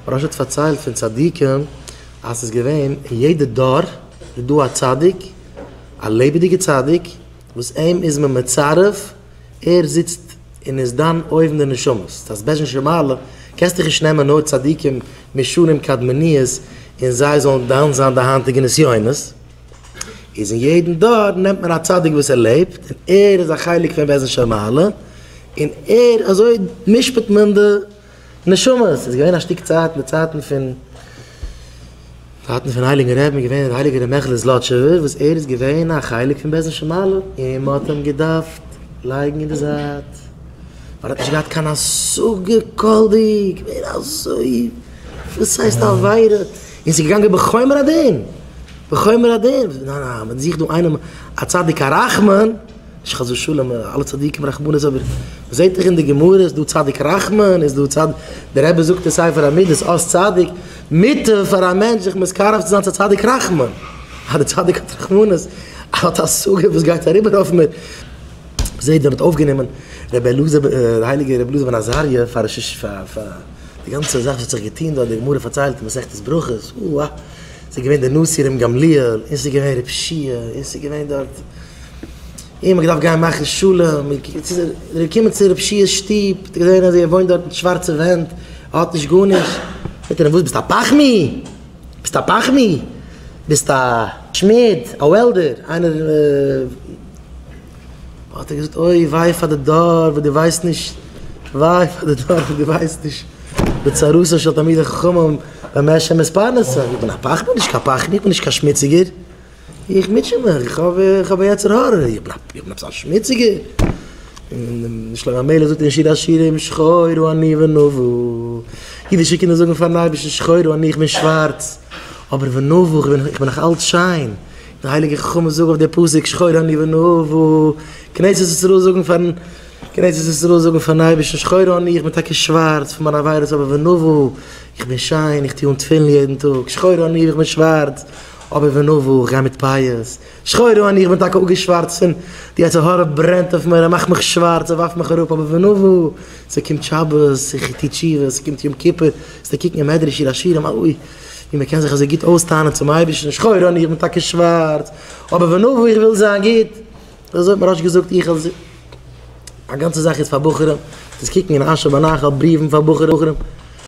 מוהרא"ש האט פארציילט פון צדיקים אז ס'איז געווען אין יעדע דור איז דא א צדיק, א לעבעדיגע צדיק, וואס אים איז מען מצרף, ער זיצט און איז דן אויבן די נשמות, ס'איז בית דין של מעלה, קענסט דיך נישט נעמען נאר צדיקים משנים קדמוניות און זיי זאלן דן זיין די היינטיגע נסיונות, איז אין יעדן דור נעמט מען א צדיק וואס ער לעבט און ער איז א חלק פון בית דין של מעלה, און ער אזוי משפט מען די נשמות. ס'איז געווען א שטיק צייט אין די צייטן פון צייטן פון הייליגן רבי'ן איז געווען דער הייליגער ר' מעכעלע זלאטשובער וואס ער איז געווען א חלק פון בית דין של מעלה און מען האט אים געדארפט לייגן אין די זייט ווייל ער האט נישט געהאט קיין השגה כל דהו, געווען אזוי וואס הייסט עבירה און ס'איז געגאנגען בחומר הדין בחומר הדין ניין ניין מען זוכט דא איינעם א צדיק א רחמן. נישט חס ושלום, אלע צדיקים רחמנות אבער מ'זעט דאך אין די גמרא איז דא צדיק רחמן איז דא צדיק, דער רבי זאגט אין ספר המידות אות צדיק, מוטב פאר א מענטש זיך מתקרב צו זיין צו צדיק רחמן, אז דער צדיק האט רחמנות, ער האט השגה וואס גייט אריבער אויף מיר, מ'זעט ווען מ'האט אויפגענומען רבי אלעזר דער הייליגער רבי אלעזר בן עזריה פאר פאר די גאנצע זאך וואס האט זיך געטון דארט, די גמרא פארציילט אין מסכת ברכות, אוה א, ס'איז געווען דער נשיא רבן גמליאל, און ס'איז געווען רב שיע, און ס'איז געווען דארט. און מ'האט געדארפט גיין מאכן שלום, איז ער געקומען צו רב שיע'ס שטוב, האט ער געזען אז ער וואוינט דארט מיט שווארצע ווענט, ער האט נישט גארנישט, זאגט ער אים וואס ביסט א פחמי? ביסט א פחמי? ביסט א שמיד? א welder? איינער האט ער געזאגט אוי וויי פאר די דור וואס דו ווייסט נישט, וויי פאר די דור וואס דו ווייסט נישט, בצרתו של תלמידי חכמים במה שמתפרנסים, איך בין א פחמי? נישט קיין פחמי, איך בין נישט קיין שמוציגער. איך מוטשע מיך, איך האב איך האב א יצר הרע, איך בין איך בין עפעס א שמוציגער? און שלמה המלך זאגט אין שיר השירים שחורה אני ונאוה, אידישע קינדער זאגן פארן אייבערשטן שחורה אני איך בין שווארץ, אבער ונאוה איך בין איך בין נאך אלץ שיין, די הייליגע חכמים זאגן אויף די פסוק שחורה אני ונאוה, כנסת ישראל זאגן פארן כנסת ישראל זאגן פארן אייבערשטן שחורה אני איך בין טאקע שווארץ פון מיינע עבירות אבער ונאוה איך בין שיין, איך טו אן תפילין יעדן טאג, שחורה אני איך בין שווארץ. אבער ונאוה, איך גיי מיט פאות. שחורה אני, איך בין טאקע אפגעשווארצט פון די יצר הרע ברענט אויף מיר, ער מאכט מיך שווארץ, ער ווארפט מיך אראפ, אבער ונאוה, ס'קומט שבת, איך טו תשובה, ס'קומט יום כיפור, זאלסטו קוקן אין מדרש שיר השירים, אוי, ווי מען קען זיך אזוי גוט אויסטענה'ן צום אייבערשטן, שחורה אני, איך בין טאקע שווארץ, אבער ונאוה, איך וויל זיין גוט. אזוי האט מוהרא"ש געזאגט, איך וועל א גאנצע זאך איז פאר בחורים, זאלסט קוקן אין אשר בנחל בריוון פאר בחורים.